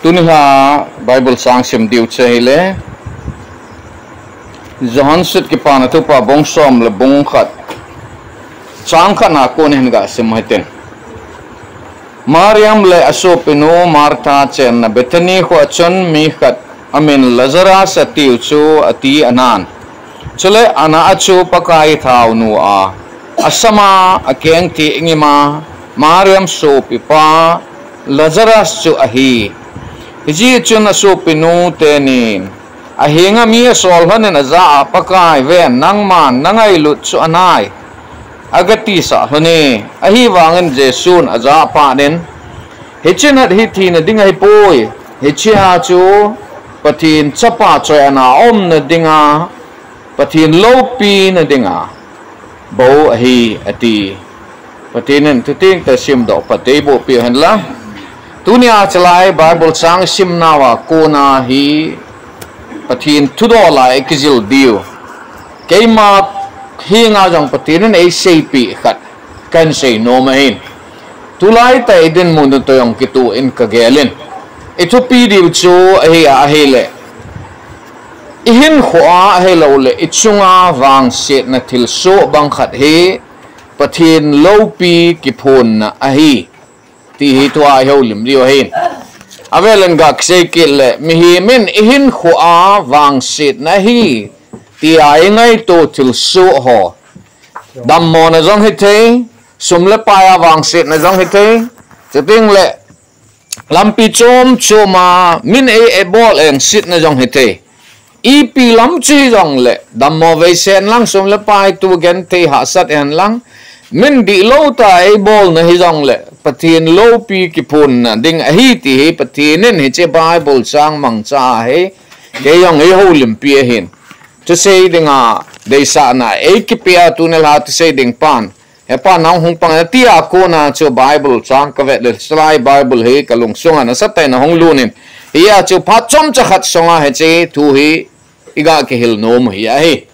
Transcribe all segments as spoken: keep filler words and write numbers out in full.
Tuni a Bible chang sim diu chu ahile, Johan sut Kipana Thupha bung som le bung khat, chang khat na kon hin ga sim u hitin. Mariam le asopinu Martha chenna Bethany khoa chun mi khat amin Lazarus atiu chu ati anan. Chule ana a chu Pakai thaonu a, asama akeng ti ngima Mariam sopipa Lazarus chu ahi. Hijeh chun asopinu tenin ahenga mi asol lhonin aja a, Pakai ven, nangman nangailut chu anai, agatisah lhone. Ahivangin Jesun ajah phatnin, hiche nat hi thina ding ahipoi, hichea chu Pathen Chapa choi-atna aumna dinga Pathen loupina dinga bou ahi, ati. Pathen in thuteng tah simdoh phat eiboh piu hen lang. Tunia chalai Bible chang simnauva kona hi Pathen thudol a ikijil diu, keima henga jong Pathen in eiseipeh khat kahin seinom ahin. Tulai tah idinmun u toh jong kitoh in kagelin, ithupi diu chu ahi a ahile, ihinkhoa ahilouleh ichunga vangsetna thilsoh bang khat hi Pathen loupi kiphonna ahi, ti hi tua ihoulim diu ahin. Avelin ga kisei kit le, mihem in ihinkhoa vangsetna ahi tia ingaito thilsoh ho, dammona jong hithei, sum le pai a vangsetna jong hithei, chuteng le lampi chom choma min ei, eibol engsetna jong hithei. Ipi lam chu hijongle dammo veisen lang, sum le pai tu genthei hahsat hen lang, min dihlou tah eibolna hijongle Pathen loupi kiphonna ding ahi ti hi Pathen in hiche Bible chang mangcha a hi kei jong eihoulimpi ahin. Thusei dinga deisahna eikipea tunilha thusei ding pan, Hepa, nang hung pang in, tia kona chu Bible chang kavet le, chulai Bible hi kalungsunga nasatah in ahung lut in, hia chu phat chomcha khat sunga hiche thu hi iga kihil nom u hi ahi.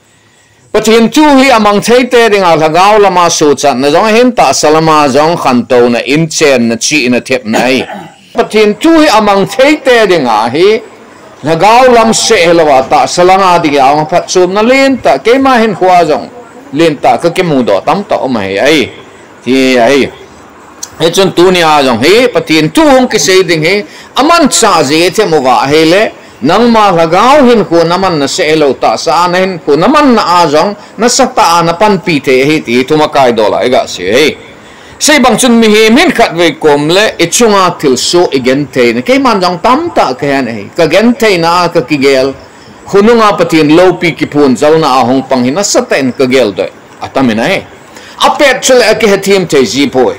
Pathen thu hi amang theite dinga lhagao lama suhchatna jong ahin, tahsa lama jong khantouna, inchenna, chihna, thepna ahi. Pathen thu hi amang theite dinga hi lhagao lam seh hilouva tahsa lama dinga phatchomna lentah, keima hinkhoa jong lentah kakimudoh tamtah um ahi, ahi, ti ahi. Hichun tunia jong hi Pathen thu hung kisei ding hi amanchah jeh them uva ahile, nangma lhagao hinkho namanna seh hilou, tahsa a nahinkho namanna a jong nasatah a napanpi thei ahi ti thumakai dola iga sei ahi. Sei bang chun mihem hin khatvei kom le ichunga thilsoh igentheina, keiman jong tamtah kahen ahi, kagentheina a kakigel, khonunga Pathen loupi kiphon jalna a hung pang hi nasatah in kageldoh atamin ahi. Apet chule akihethem thei jipoi.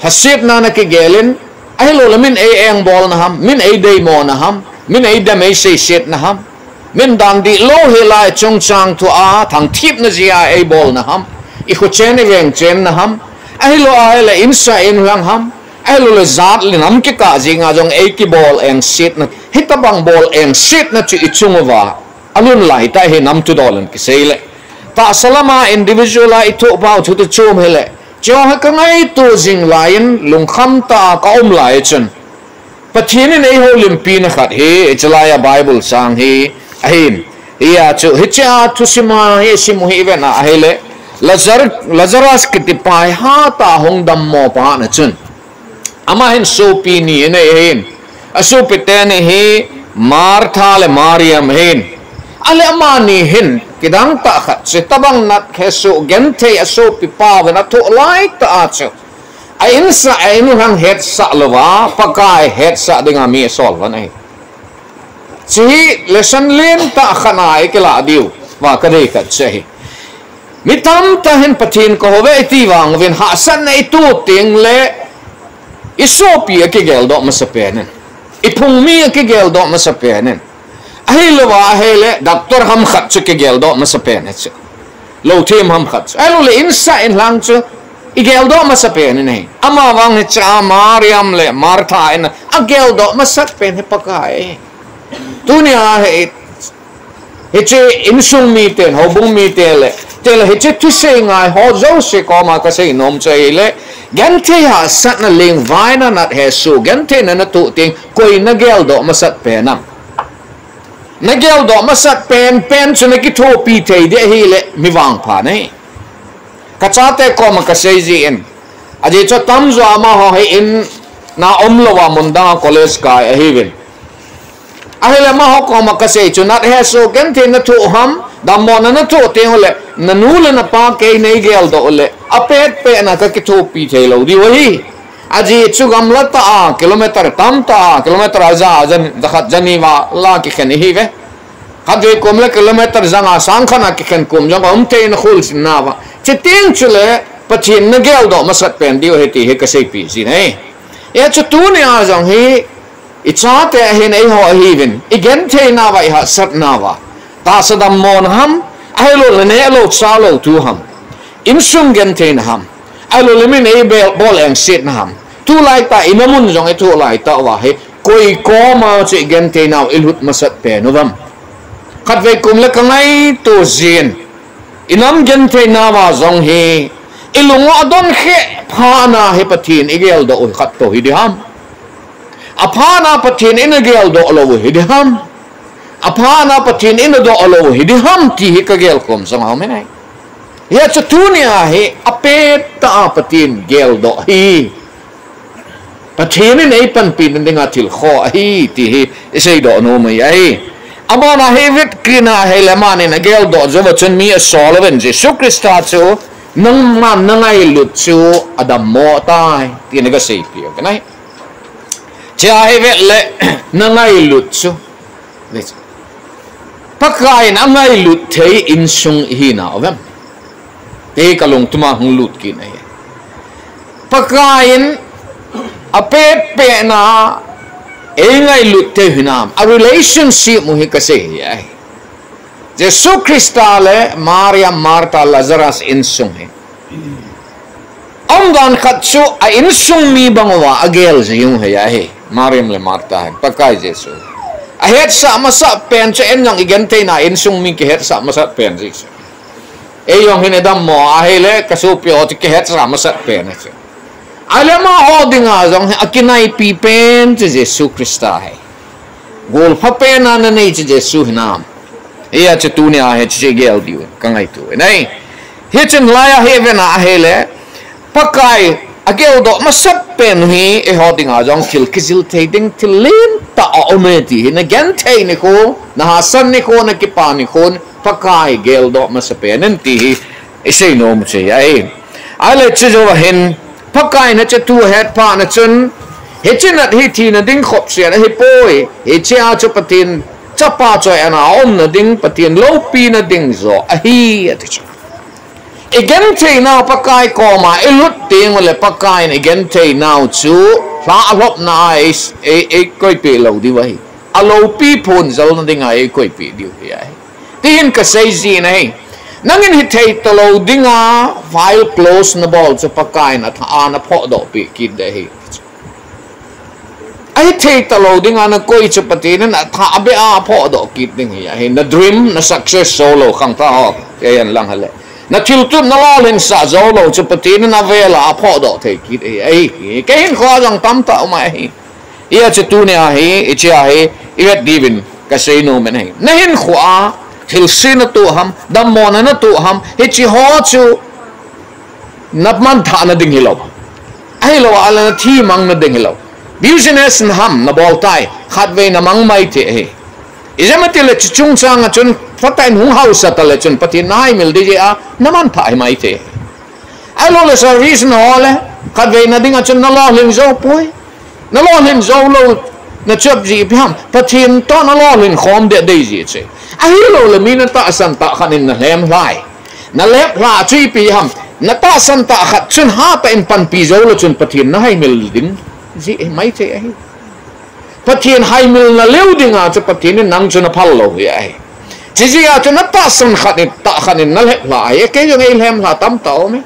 Lhasetna nakigelin, ahiloule min ei engbolna ham, min eideimona ham, min eidem eiseisetna ham, min dan dihlou hilai chungchang thua thangthipna jeh a eibolna ham, ikhochen ivengchenna ham, ahilou ahile insah inlhang ham, ahiloule jat le nam kikah jenga jong eikibol engsetna, hitobang bol engsetna chu ichung uva alhun laitah hi nam thudol in kiseile, tahsa lama individual a ithohpau thu toh chom hile, chujong hi kangaito jing laiyin lungkham tah a kaum lai chun, Pathen in eihoulimpina khat hi hichelai a Bible chang hi ahin. Hia chu hichea thusima hi sim u hi ivet a ahile, Lazar-, Lazarus kitipa hi hatah a hung dammo phatna chun, ama hin sopi ni anei ahin. Asopi teni hi Martha le Mariam ahin. Ahile amani hin kidang tah khat chu, tobang nat hesoh genthei asopipauvin athoh laitah a chu, a insah a inlhang hetsah louva Pakai hetsah dinga mi asol lhon ahi. Hiche hi lesson lentah khat a ikilah diuva kadei khat chu ahi. Mi tamtah hin Pathen kahouve iti vang uvin hahsatna ito tengle isopi akigeldoh masapen in, iphung mi akigeldoh masapen in, ahilouva ahile doctor ham khat chu kigeldoh masapen hichu, louthem ham khat chu, ahiloule insah inlhang chu igeldoh masapen in ahi. Amavang hichea Mariam le Martha in ageldoh masapen hi Pakai ahi. Tunia hi, hiche insung miten, houbung mite le Chule hiche thusei ngai ho jouse koma kasei nom chu ahile, genthei hahsatna lengvaina natna hesoh, gentheina natoh teng koi nageldoh masat pen ham? Nageldoh masat penpen chu nakithopi thei ding ahile mi vangpha nahi. Kachate koma kasei jin, ajeh chu atamjo amaho hi in a umlouva mun danga college kai ahiuvin. Ahile amaho koma kasei chu, nat hesoh genthei nathoh ham, dammona nathoh teng ule, nanu le napa kei neigeldoh ule, apetpetna kakithopi theilou diu ahi. Ajeh chu gamla tah a kilometer tamtah a, kilometer aja, ja, jakhat jani val a kikhen ihiuve. Khatvei kum le kilometer janga sangkhat a kikhen kum jong aum thei, nakhol chin nauva. Chuteng chule Pathen nageldoh masat pen diu ahi ti hi kaseipi jin ahi. Hiche tunia jong hi, ichate ahin eiho ahiuvin, igenthei nauva, ihahsat nauva, tahsa dammona ham, ahiloule nehlou chalou thu ham, insung gentheina ham, ahiloule min eibol engsetna ham, tulaitah a inamun jong ithoh laitah uva hi, koi koma chu igenthei nau ilut masat pen uvam? Khatvei kum le kangaito jin, inam genthei nauva jong hi, ilung u adon kheh phat na hi Pathen igeldoh u khat tou hiding ham? Aphat na Pathen inageldoh lou u hiding ham? Aphat na Pathen inadoh lou u hiding ham ti hi kagelkhom jong aum ahi. Hiche tunia hi apet tah a Pathen geldoh hi Pathen in eipanpi na dinga thil kho ahi ti hi iseidoh nom ahi. Amana hi vet kit na ahile, amanin ageldoh jouva chun mi asol uvin, Jesu Christa chu nangman nangailut chu adammo tai ti hi kaseipeh u ahi. Hiche hi vet le, nangailut chu, Pakai in angailut thei insung ihina uvem? Ti kalungthima hung lut kit ahi. Pakai in apetpetna eingailut thei hinam, a relationship u hi kasei ahi. Jesu Christa le Maria, Martha, Lazarus insung hi, umdan khat chu a insung mi bang uva agel jiu ahi. Maria le Martha hin Pakai Jesu ahetsah masat pen chu, eiman jong igentheina insung mi kihetsah masat pen ji chu, eijong hin idammo ahile kasopi ho chu kihetsah masat pen ahi chu. Ahile amaho dinga jong hi akinaipi pen chu Jesu Christa ahi. Golpha pen a nanei chu Jesu hinam? Hiche tunia hiche gel diu kangaito ahi. Hichun laiya hi vet na ahile, Pakai ageldoh masat pen u hi eiho dinga jong thil kijil thei ding, thil lentah aume ti hi nagenthei nikho, nahahsat nikho, nakipa nikho, Pakai geldoh masat pen in ti hi iseinom u chu ahi. Ahile chujouva hin, Pakai in hiche thu ahetphah na chun, hiche nat hi thina ding khopset ahipoi, hichea chu Pathen Chapa choi-atna aumna ding, Pathen loupina ding joh ahi, ati chu. Igentheinau Pakai koma ilut tengule Pakai in igentheinau chu lha alhopna a ei, ei, eikoipeh lou diu ahi. Aloupi phonjalna dinga eikoipeh diu ahi. Tihin kasei jin ahi. Nangin hithei talou dinga file close nabol chu Pakai in athah a naphohdohpeh kit ding ahi. Ahithei talou dinga nakoi chu Pathen in athah beh a aphohdoh kit ding ahi. Na dream na success joulou khangthah ho, kei hen lang hile, nathiltup nalolhinsah joulou chu Pathen in avel a aphohdoh thei kit ahi. Kei hinkhoa jong tamtah um ahi. Hiche tunia hi, hichea hi ivet diuvin kaseinom in ahi. Nahinkhoa thilse natoh ham, dammona natoh ham, hicheho chu namanthahna ding hilou, ahilou ahile nathi mangna ding hilou. Business naham nabol tai, khatvei namang maithei ahi. Ijemtile chuchungchanga chun phatah in hung haosat tale chun Pathen nahaimil ding jeh a namanthah hi maithei. Ahiloule service nahol le, khatvei nadinga chun nalolhin joupoi. Nalolhin joulou, nachop jeh ipi ham? Pathen toh nalolhin khom deh dei jeh chu. Ahiloule mi natahsan tah khat in nalhem lhai, nalep lha chu ipi ham? Natahsan tah khat chun hatah in panpi joulou chun Pathen nahaimil ding jeh maithei ahi. Pathen haimilna leu dinga chu Pathen in nang chu naphal lou hi ahi. Chujeh a chu natahsan khat in, tah khat in nalep lha ahi. Kei jong eilhem lha tamtah aume.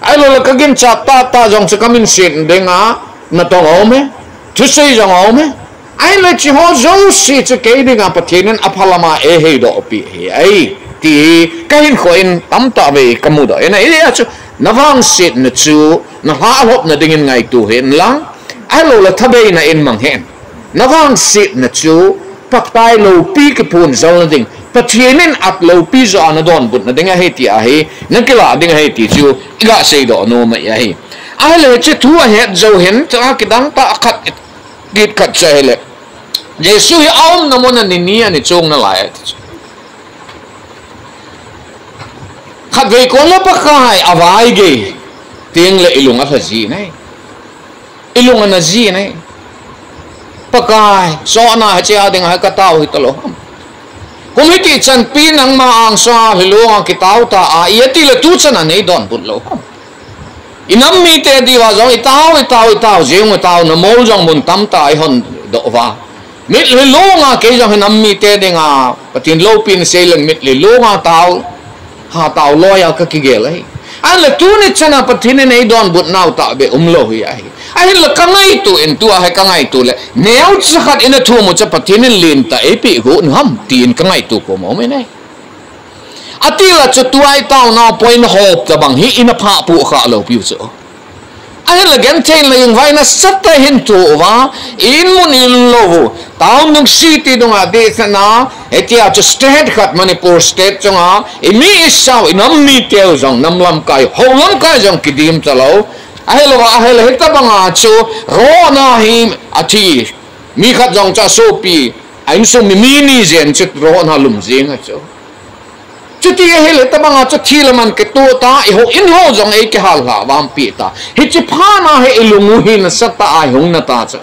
Ahiloule kaginchat tahtah jong chu kaminset dinga natong aume, thusei jong aume. Ahile hicheho jouse chu kei dinga Pathen in aphalam a eiheidohpeh hi ahi. ti hi kahinkho in tamtah vei kamudoh in ahi. Hijeh a chu navangsetna chu nalhah lhopna dingin ngaito hih in lang, ahilouleh thabeina in mang hih in. Navangsetna chu Pakai loupi kiphonjalna ding, Pathen in at loupi joh a nadonbutna ding ahi ti ahi, nakilah ding ahi ti chu iga seidoh nom ahi. Ahile hiche thu ahet jou hin, chua kidang tah khat, kit khat chu ahile, Jesu hi aumna mun a ni ni ani chong nalai ati chu. Khatvei koma Pakai avaigei tengle ilung alha ji nai. Ilung ana ji nai. Pakai, sohna hiche a dinga katao hitalou ham? Kum hiti chanpi nangma angsunga lhilunga kitao ta a, iti le tuchan a neidonbut lou ham? Inam mite diuva jong itao, itao, itao jeng u, itao na mol jong mun tamtah ihon doh uva. Mitlhi longa kei jong inam mite dinga Pathen loupina seileng mitlhi longa tao, hatao loiya kakigel ahi. Ahinla tuni chana Pathen in eidonbut nau tahbeh umlou hi ahi. Ahinla kangaito in tua hi kangaito le, neocha khat ina thum u chu Pathen in lentah eipeh got u ham, tin kangaito khom um in ahi. Atila chu tua itaonau point hop tabang hi ina phah poh khah lou piu chu. Ahinla genthei in la jong vai nasatah in hin thoh uva, in mun in lou u. Taonungsi ti dunga deisahna, hitia chu state khat Manipur state chunga, imi isao, inam miteu jong, nam lamkai, hou lamkai jong kidim talou. Ahilouva, ahile hitabanga chu, Rohna hi athi. Mi khat jong chu asopi, a insung mi, mi ni jen chu Rohna lum jeng a chu. Chuti ahile tabanga chu thi le man kitoh ta, ihou in ho jong eikihal lha vangpi ta. Hiche phat na hi ilung u hi nasatah a ihung na ta chu.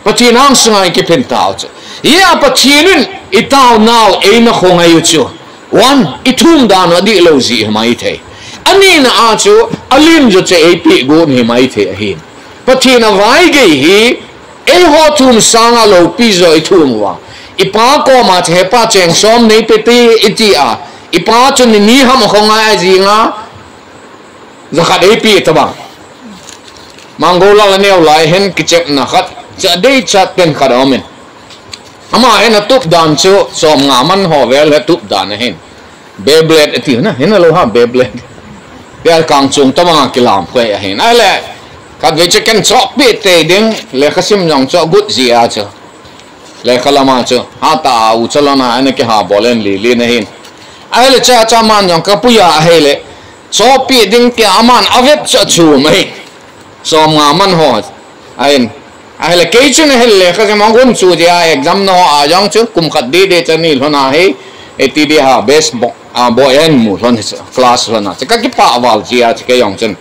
Pathen angsunga ikiphin tau chu. Hia Pathen in itaonau eina khongai u chu. One, ithum dan u adihlou jeh hi maithei. Anina a chu, alen jouse eipeh got hi maithei ahin. Pathen avaigei hi, eiho thum sanga loupi jo ithum uva. Ipa koma chu hepa cheng som neipe te iti a. Ipa chu ni ni ham akhongai a jinga. Jakhat eipeh tabang. Mango Lal aneo lai hin kichepna khat. Cha dei cha ten khat aumin. Ama hin atup dan chu som nga man ho vel hi atup dan ahin. Beyblade ati na, hinalou ha Beyblade. Tia kangchung tabanga kilam khoi ahin. Ahile, khatvei chu ken chohpeh tei ding, lekhasim jong chu agot jia chu. Lekha lama chu, hatah a u chalona, ana kiha bol in lilin ahin. Ahile cha cha man jong kapuiya ahile, chohpeh ding tia aman avet chu achum ahi. Som nga man ho. Ahin. Ahile kei chun ahile lekhasim agon chu jia exam na ho a jong chu kum khat dede chani lhona hi. Eti di ha best bo, a, boy ahin mu lhon hi chu, class lhona. Chu kakipah val jia chu kei jong chun.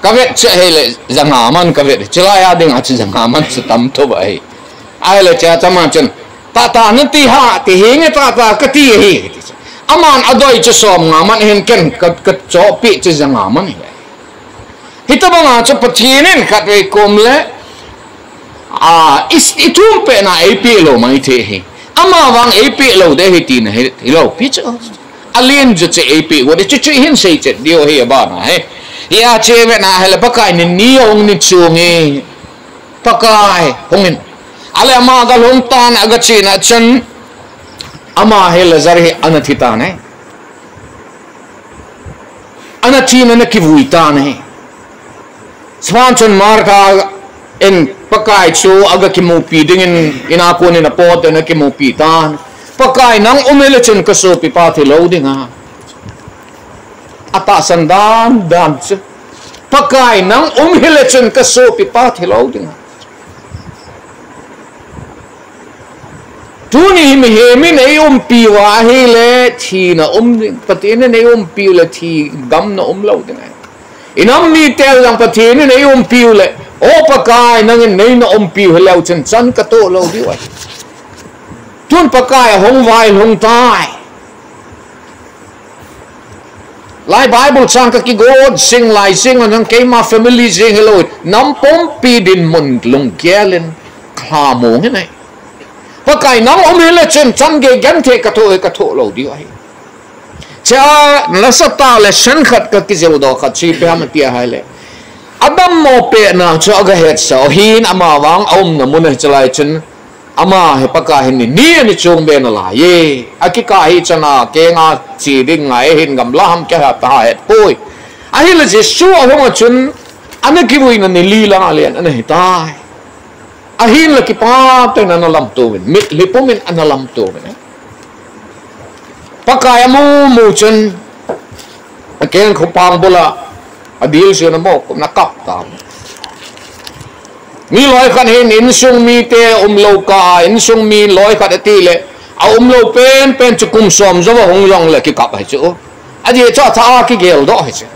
Kavet chu ahile ja nga man kavet. Chulai a dinga chu ja nga man chu tam thou ahi. Ahile cha cha man chun. Tata nati ha, ti hinge tata kati ahi. Aman adoi chu som nga man hin ken ka, kachohpeh chu ja nga man hi. Hitabanga chu Pathen in khatvei kom le, a, i, ithumpehna eipeh lou maithei hi. Amavang eipeh lou ding ahi tina hi, hilou pi chu. Alen jouse eipeh got ding chu chu hin seichet diu ahi abana hi. Hia chu vetna ahile Pakai ni ni ahung ni chung e. Pakai hungin. Ahile ama agalhung tan agache na chun. Ama hi Lazar hi ana thi tan ahi. Ana thina ana kivui tan ahi. Chuin chun Martha in Pakai chu agakimupi dingin ina konin apot in akimupi tan. Pakai nang um hile chun kasopipa thilou dinga. Atahsan dan dan chu. Pakai nang um hile chun kasopipa thilou dinga. Tuni hi mihem in eiumpiu ahile thina um ding. Pathen in eiumpiu le thi gamna umlou ding ahi. Inam miteu jong Pathen in eiumpiu le, O Pakai, nangin neina umpiu hileu chun chan katoh lou diu ahi. Tun Pakai ahung vailhung tai. Lai Bible chang kakigot jing lai jing, nang keima family jing hilou, nampumpi dinmun lunggel in khamong in ahi. Pakai nang um hile chun chan gei genthei kathoh hi kathoh lou diu ahi. Chea nasatah le sen khat kakijildoh khat chu ipi ham tia ahile, adammo pehna chu agahetsah u ahin, amavang aumna mun a hichelai chun Ama hi Pakai hin ni ni ani chong be nalai e. Akikah hi chana kenga chi ding ngai hin gamla ham kei ha ta het poi. Ahinla Jesu ahung a chun ana kivuina ni li lang a len ana hitai. Ahinla kipah tah in ana lamto uvin, mitlhi pum in ana lamto uvin. Pakai amu mu chun akeng khopang bula adil chun amo kum na kap ta. Mi loi khat hin insung mite umlou kah a, insung mi loi khat ati le, aumlou pen pen chu kum som jou a hung jong le kikap ahi chu. Ajeh chu atha a kigel doh ahi chu.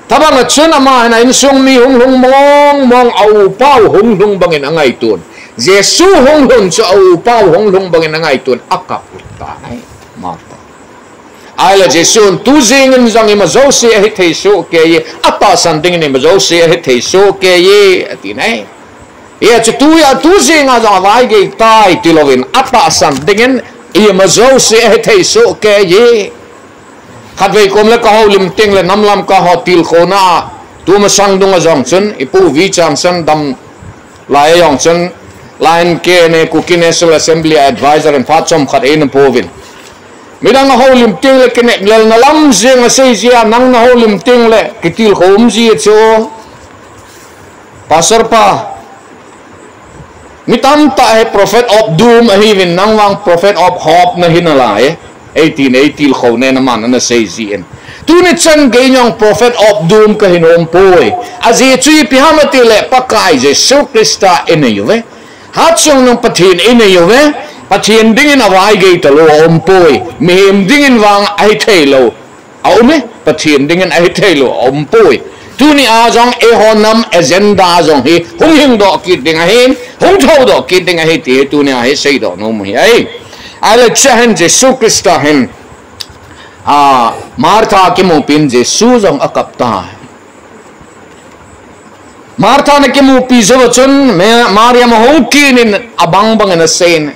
Thabang a chun ama hin a insung mi hung lhung mong mong a upau hung lhung bangin angaitun. Jesu hung lhun chu a upau hung lhung bangin angaitun akap u ta ahi. Martha. Ahile Jesu'n tu jingin jong ima jouse ahi thei soh kei e, atahsan dingin ima jouse ahi thei soh kei e, ati nai. Hia chu tu, a tu jinga jong avai gei tai tilouvin, atahsan dingin ima jouse ahi thei soh kei e. Khatvei kom le ka houlim teng le namlam ka ho tilkhouna a, tu masang dunga jong chun, ipu Vichan san dam lai a jong chun, Lion K ne Kuki National Assembly Advisor in phat chomkhat eina pouvin. Midang a houlim teng le kinep lelna lam jeng a sei jia, nang na houlim teng le kitilkhou um ji chu. Pastor pa, mi tamtah hi prophet of doom ahiuvin, nang vang prophet of hope nahi nalai e. Eitin, eitilkhou ne naman ana sei jin. Tuni chan gei jong prophet of doom kahi nom poi. Ajeh chu ipi ham ati le Pakai Jesu Christa inei uve. Hatchungnung Pathen inei uve. Pathen dingin avai gei talou aum poi. Mihem dingin vang ahi thei lou. Aum e, Pathen dingin ahi thei lou, aum poi. Tuni a jong eiho nam agenda jong hi hung hing doh kit ding ahin, hung thou doh kit ding ahi ti hi tuni a hi seidoh nom u hi ahi. Ahile chua hin Jesu Christa hin, a, Martha kimupin Jesu jong akap tai. Martha na kimupi jou chun, Me-, Mariam ahung kinin abang bangin aseiyin.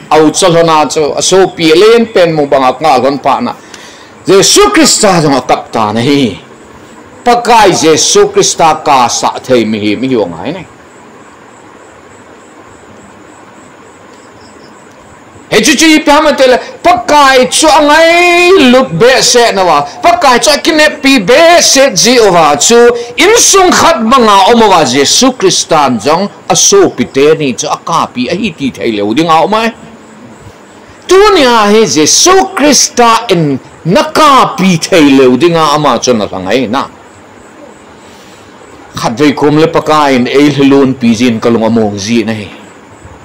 Aucha lhona chu, asopi alen pen mu banga ngah lhon phat na. Jesu Christa jong akap tan ahi. Pakai Jesu Christa kasah thei mihem ihiu angai nai. Hichu chu ipi ham ati le, Pakai chu angailut behseh nauva, Pakai chu akineppi behseh jiuva chu, insung khat banga um uva Jesu Christan jong asopi teni chu akapi ahi ti thei lou dinga um ahi. Tunia hi Jesu Christa in nakapi thei lou dinga ama chu nalhang ahi na. Khatvei kom le Pakai in eilhilonpi jin kalung among jin ahi.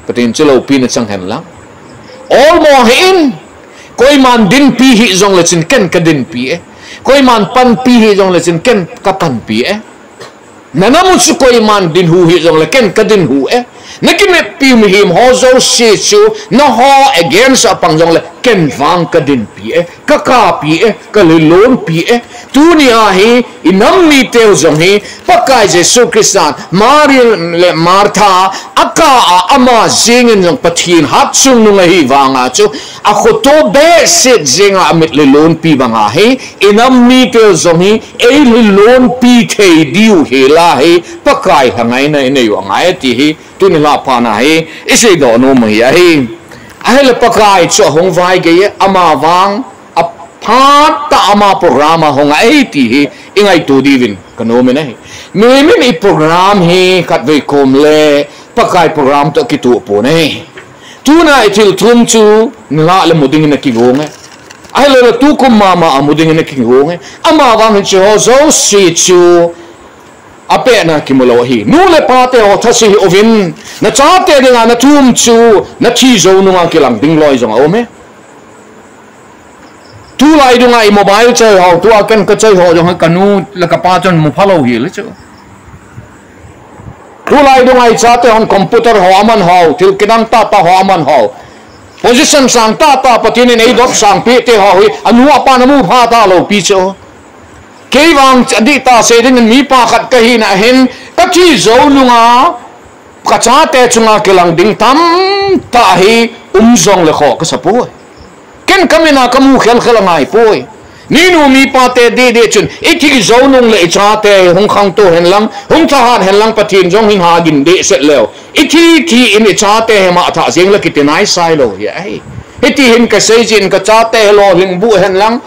Pathen chu loupina chang hen lang. Olmo hih in, koiman dinpi hih jongle chun ken kadinpi e. Koiman panpi hih jongle chun ken kapanpi e. Nanamu chu koiman dinhu hih jongle ken kadinhu e. Nakineppi mihem ho jouse chu, nangho against a pang jongle ken vang kadinpi e. Kakapi e, kalhilonpi e. Tunia hi, inam miteu jong hi, Pakai Jesu Christan, Mari le Martha, akah a ama jengin jong Pathen hatchungnung ahi vanga chu, akhoto behseh jenga amitlhi lonpi banga hi, inam miteu jong hi, eilhilonpi thei diu hila hi, Pakai lhangaina inei u angai ti hi, tuni lhaphatna hi, iseidoh nom u hi ahi. Ahile Pakai chu ahung vaigei e, ama vang, aphat tah ama program ahung ahi ti hi, ingaito diuvin kanomin ahi. Mimin i program hi khatvei kom le Pakai program toh kitoh pon ahi. Tuna ithil thum chu nilhah le mu dingin akigong e. Ahilou le tukum mama a mu dingin akigong e. Ama vang hiche ho jouse chu apehna kimu lou ahi. Nu le pate ho thase hih uvin, nachate dinga nathum chu nathi jou nunga kilang ding loi jong aum e. Tulai dunga i mobile choi ho, tua ken kachoi ho jong kanu le kapa chun muphalou hile chu. Tulai dunga ichate hon computer ho aman ho, thil kidang tahtah ho aman ho. Position sangtah tah Pathen in eidop sangpeh te ho hi, anu apa namu pha talou pi chu. Kei vang adihtah sei dingin mipa khat kahina hin, kathi jou nunga, kachate chunga kilang ding tamtah hi um jongle khoh kasapoi. Ken kamin a kamu khelkhel angaipoi. Minu mipa te didi chun, ithi jou nung le ichate hung khangtou hen lang, hung thahat hen lang Pathen jong hin hagin dehset leu. Ithi thi in ichate hi mangthah jeng le kiti naisai lou hi ahi. Hiti hin kasei jin kachate hi lolhing buh hen lang,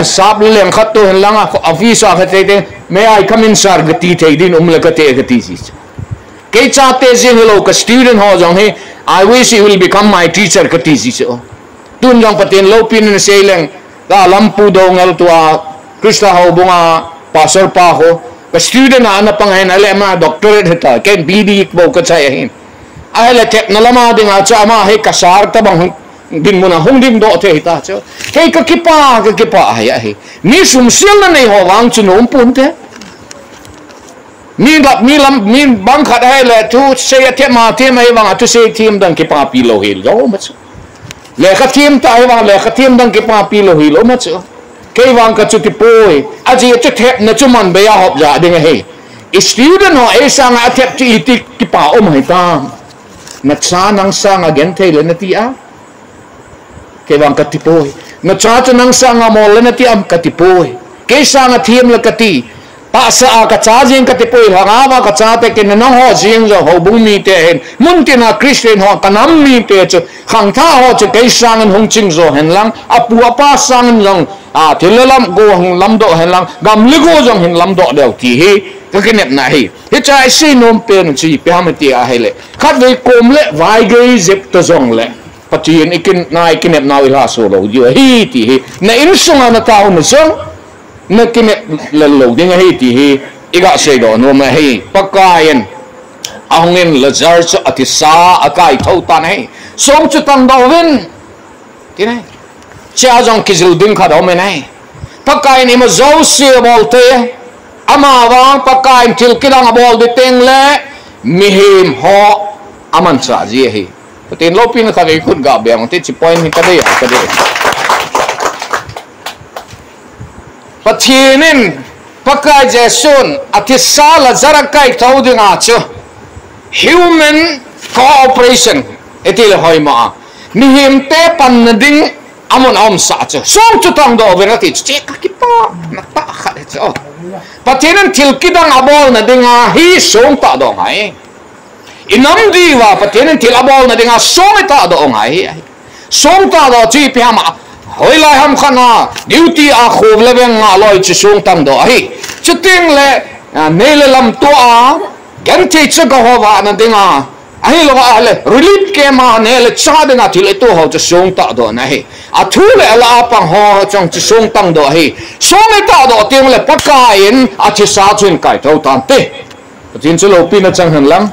sap le leng khat tou hen lang a, office a khat tei tei, "May I come in, sir?" kati thei din um le kati kati ji. Kei chate jeng hilou ka student ho jong hi, "I wish you will become my teacher," kati ji chu. Tun jong Pathen loupina sei leng, ka lampu dongel tua, Christa houbunga, pastor pa ho, ka student a ana pang hen, ale ama doctorate heta, ken B D bou kachai ahin. Ahile thepna lama dinga chu ama hi ka sir tabang dinmun a hung dingdoh thei hita chu. Kei kakipah, kakipah ahi, ahi. Mi sum sial na nei ho vang chu nom ponte. Mi lam, mi lam, mi bang khat ahile thusei a them a them ahi vang a thusei them dang kipapi lou hilou ma chu. Lekha them ta ahi vang lekha them dang kipapi lou hilou ma chu. Kei vang kachuti poi. Ajeh chu thepna chu man bei a hop ja ding ahi. I student ho ei sanga athep chu iti kipa um ahi tam. Nacha nang sanga genthei le nati a. Kei vang kati poi. Nacha chu nang sanga mol le nati am kati poi. Kei sanga them le kati. Tahsa a kacha jeng kati poi. Lhanga va kachate ken nangho jeng jong houbung mite hin. Muntina Christian ho kanam mite chu. Khangthah ho chu kei sangin hung ching jo hen lang. Apu apa sangin jong. A, thil le lam go hung lamdoh hen lang. Gam le go jong hin lamdoh deu ti hi. Kakinepna hi. Hiche a isei nom pen chu ipi ham iti ahile. Khatvei kom le vaigei jep ta jongle. Pathen ikin, na ikinep nau ilhaso lou diu ahi ti hi. Na insunga na taona jong, na kinep lel lou ding ahi ti hi. Iga seidoh nom ahi. Pakaiyin, ahungin Lazar chu athisa akaithou tan ahi. Song chu tangdoh uvin. Ti nai. Chea jong kijil ding khat aum e nai. Pakaiyin ima jouse abol te. Amavang Pakaiyin thil kidang abol ding teng le mihem ho amanchah ji ahi. Pathen loupina khat vei khut ga beng te chi point hi kadei a, kadei. Pathen in Pakai Jesun athisa Lazar akaithou dinga chu human cooperation iti le hoimo a. Mihem te panna ding amun aumsah chu. Song chu tangdoh uvin ati chu. Che kakipah na tah khat hi chu. Pathen in thil kidang abolna dinga hi song tahdoh ngai. Inam diuva Pathen in thil abolna dinga song itahdoh ngai hi ahi. Song tahdoh chu ipi ham a. Hoilai ham khat na duty a khom le veng nga loi chu song tangdoh ahi. Chuteng le, a, nei le lam tua a, genthei chu gaho vahna dinga. Ahilou ahile, relief camp a nei le cha dinga thil ito ho chu song tahdoh na ahi. Athu le ala apang ho chang chu song tangdoh ahi. Song itahdoh teng le Pakaiyin athisa chu hin kaithou tante. Pathen chu loupina chang hen lang.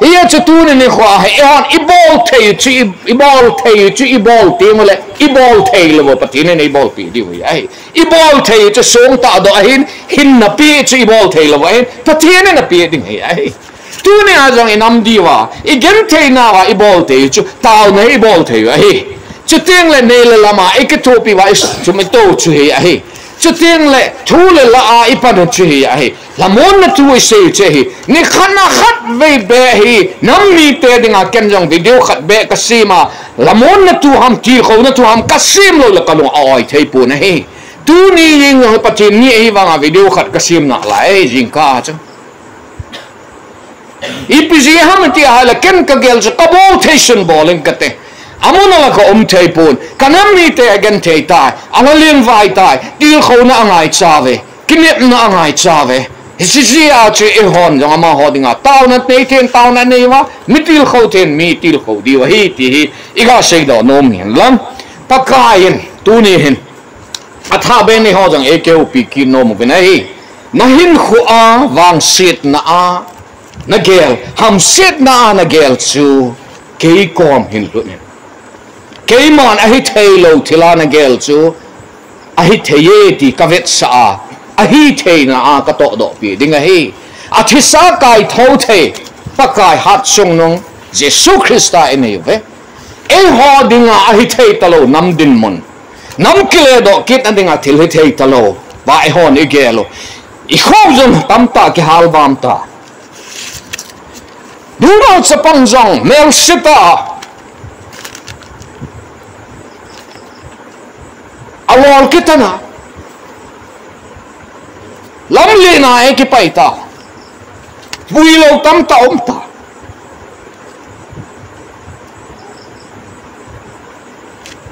Hijeh chu tuni nikho a hi, eihon ibol thei chu, i, ibol thei chu, ibol teng le, ibol thei lou Pathen in eibolpi diu ahi. Ibol thei chu song tahdoh ahin, hinna pe chu ibol thei lou ahin, Pathen in ape ding ahi. Tuni a jong inam diuva, igenthei nauva ibol thei chu, taona ibol thei u ahi. Chuteng le nei le lama ikithopi uva isum ito chu hi ahi. Chuteng le thu le la a ipan u chu hi ahi. Lamonna thu isei u chu hi. Nikhat na khatvei beh hi. Nam mite dinga ken jong video khat beh kasem a. Lamonna thu ham tilkhouna thu ham kasem lou le kalung a-oi thei pon ahi. Tuni jing jong Pathen ni ahi vanga video khat kasem nalai jingkah chu. Ipi jeh ham iti ahile ken kagel chu kabol thei sun bol ing kate. Amun ala kaum thei pon. Kanam mite agenthei tai. Ala lengvai tai. Tilkhouna angaicha uve. Kinepna angaicha uve. Hiche jeh a chu eihon jong amaho dinga taona nei then taona nei uva. Mi tilkhou then mi tilkhou diu ahi ti hi. Iga seidoh nom hen lang. Pakaiyin tuni hin. Athah beh in eiho jong eikihoupi kit nom uvin ahi. Nahinkhoa vangsetna a nagel, hamsetna a nagel chu kei kom hin lhut in. Keiman ahithei lou thila nagel chu ahithei e ti kavetsah a, ahitheina a katohdohpi ding ahi. Athisa kaithou thei, Pakai hatchungnung, Jesu Christa inei uve. Eiho dinga ahithei talou nam dinmun. Nam kiledoh kitna dinga thil hithei talou. Va eihon igel u. Ikho jong tamtah kihalvam ta. Donald chapang jong melsetah a. Paul kitana. Lamlen a eikipai ta. Vui lou tamtah um ta.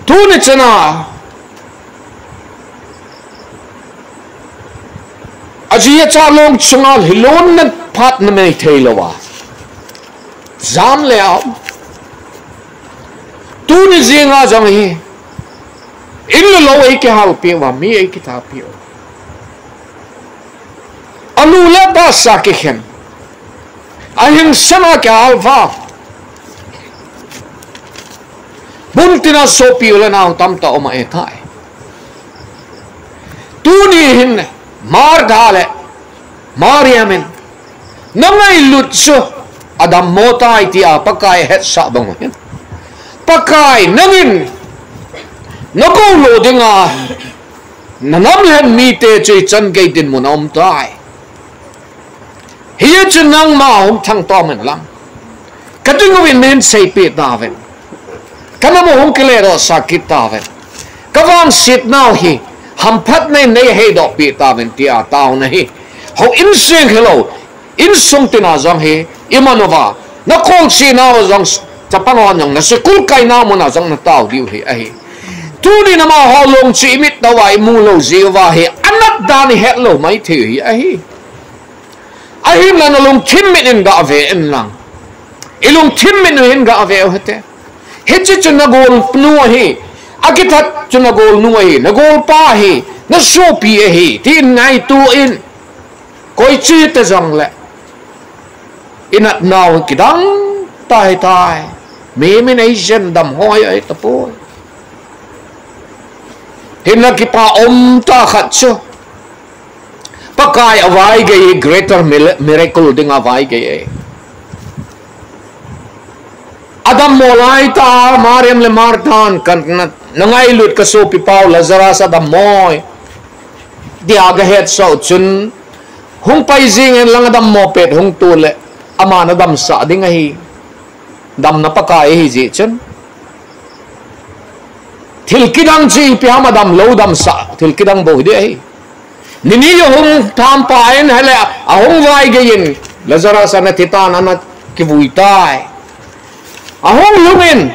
Tuni chana. Aji acha long chunga lhilonna phat nanei thei lou a. Jam le a um. Tuni jinga jong hi. In le lou eikihalpi uva, mi eikithapi uva. Anu le apa sa kikhen. Ahingsana kihal uva. Buntina sopi u le nao tamtah um ahitai. Tuni hin Martha le Mariam in, nangailut chu adammo tai tia Pakai ahetsah bang u hin. Pakai nangin, nakou lou dinga, nanam lhen mite chu ichan gei dinmun a um tai. Hijeh chun nangma hung thangtom in lang. Kading uvin nahin seipeh tauvin. Kanam u hung kiledohsah kit tauvin. Kavangsetnau hi hamphatna in neiheidohpeh tauvin tia taona hi. Houin seng hilou. Insung tina jong hi. Iman uva. Nakolchenau jong chapang hon jong. Naschool kainau muna jong natao diu hi ahi. Tuni namaho long chu imitna uva imu lou jeh uva hi. Anat dan ihet lou maithei u hi ahi. Ahinla nalungthim mit in gave in lang. Ilungthim mit u hin gave u hite. Hiche chu nagolnu ahi. Akithat chu nagolnu ahi. Nagolpa ahi. Nasopi ahi. Tin ngaito in. Koi chu hita jongle. Inatnau kidang tai tai. Mimin eijen dam hoi ahi tapoi. Hinla kipa um tah khat chu. Pakai avaigei greater mil-, miracle dinga avaigei e. Adammo laitah Mariam le Marthan kan na, nangailut kasopipau Lazarus adammo e. Tia gahetsah u chun hung pai jing in lang adammo pet hung tule ama nadamsah ding ahi. Damna Pakai ahi jeh chun. Thil kidang chu ipi ham adamlou damsah. Thil kidang bou hi ding ahi. Ni ni ahung thampa in hile ahung vaigei in Lazarus ana thitan ana kivui tai. Ahung lhung in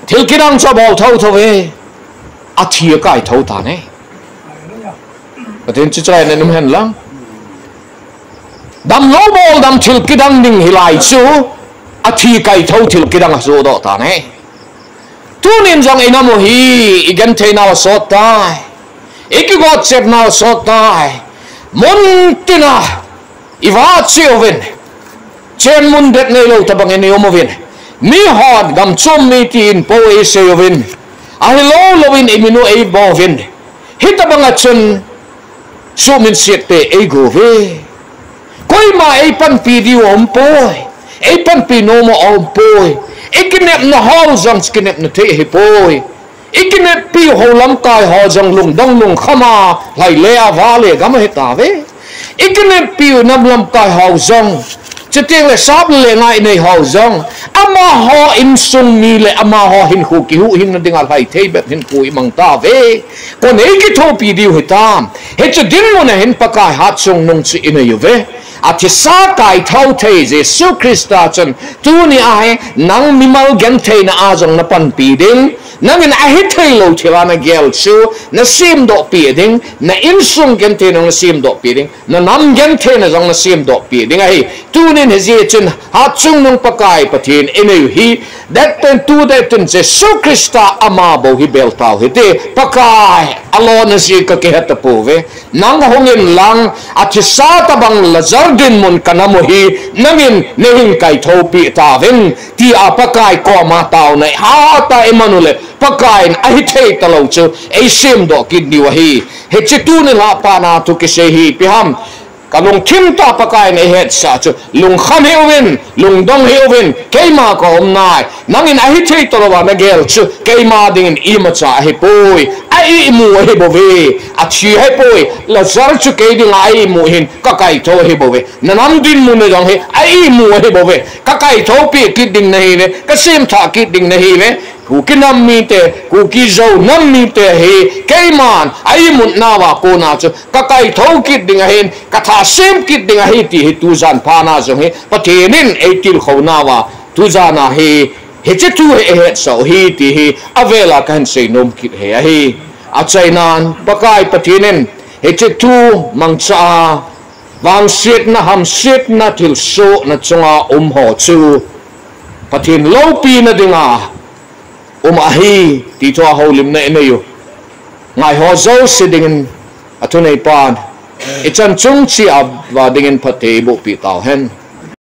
thil kidang chu abol thotho e. Athi akai tho tan e. Pathen chu chai na num hen lang. Damlou bol dam thil kidang ding hilai chu athi kaitho thil kidang asohdoh tan e. Tunin jong inam u hi igentheinau asot tai. Ikigotchetnau asot tai. Muntina iva che uvin. Chenmun det neilou tobang in ium uvin. Mihon gamchom mi tin po eisei uvin. Ahilou louvin imin u eibo uvin. Hitobanga chun suhminset te eigo uve. Koima eipanpi diu aumpoi. Eipanpi nom u aumpoi. Ikinepna ho jong kinepna thei ahipoi. Ikineppiu ho lamkai ho jong lungdong lungkhama lhaile a vale gam ahitauve. Ikineppiu nam lamkai ho jong, chuteng le sap le ngai nei ho jong, amaho insung mi le amaho hinkho kihuhhingna dinga lhaithei bep hinkho imang tauve. Kon eikithopi diu hitam. Hiche dinmun a hin Pakai hatchungnung chu inei uve. Athisa kaithou thei Jesu Christa chun tunia hi nang mimal gentheina a jong napanpi ding, nangin ahitheilou thila nagel chu nasemdohpi ding, na insung gentheina nasemdohpi ding, nanam gentheina jong nasemdohpi ding ahi. Tunin hijeh chun hatchungnung Pakai Pathen inei u hi, det pen tu det pen Jesu Christa ama bou hi bel tau hite. Pakai, alona jeh kakihe tapouve. Nang hungin lang, athisa tobang Lazar dinmun kanam u hi, nangin neihin kaithopeh tauvin, tia Pakai koma taona ihatah a iman u le, Pakai in ahithei talou chu eisemdoh kit diu ahi. Hiche tuni lhahpana thu kisei hi ipi ham. Kalungthim tah Pakai in eihetsah chu lungkham hih uvin, lungdong hih uvin, keima kaum nai. Nangin ahithei talouva nagel chu keima dingin imacha ahipoi. A imu ahibouve. Athi ahipoi. Lazar chu kei dinga a imu hin kakaitho ahibouve. Nanam dinmun a jong hi a imu ahibouve. Kakaithopeh kit ding nahiuve. Kasemthah kit ding nahiuve. Kuki nam mite, Kuki Zo nam mite hi keiman a imutnauva kona chu kakaithou kit ding ahin, katha sem kit ding ahi ti hi tujan phatna jong hi Pathen in eitilkhounauva, tujana hi hiche thu hi eihetsah u hi ti hi avela kahin seinom kit hi ahi. Achainan Pakai Pathen in hiche thu mangcha a, vangsetna, hamsetna, thilsohna chunga umho chu Pathen loupina dinga um ahi ti thua houlimna inei u ngaiho jouse dingin athuneipan ichan chung cheh uva dingin phatthei eibohpeh tauhen.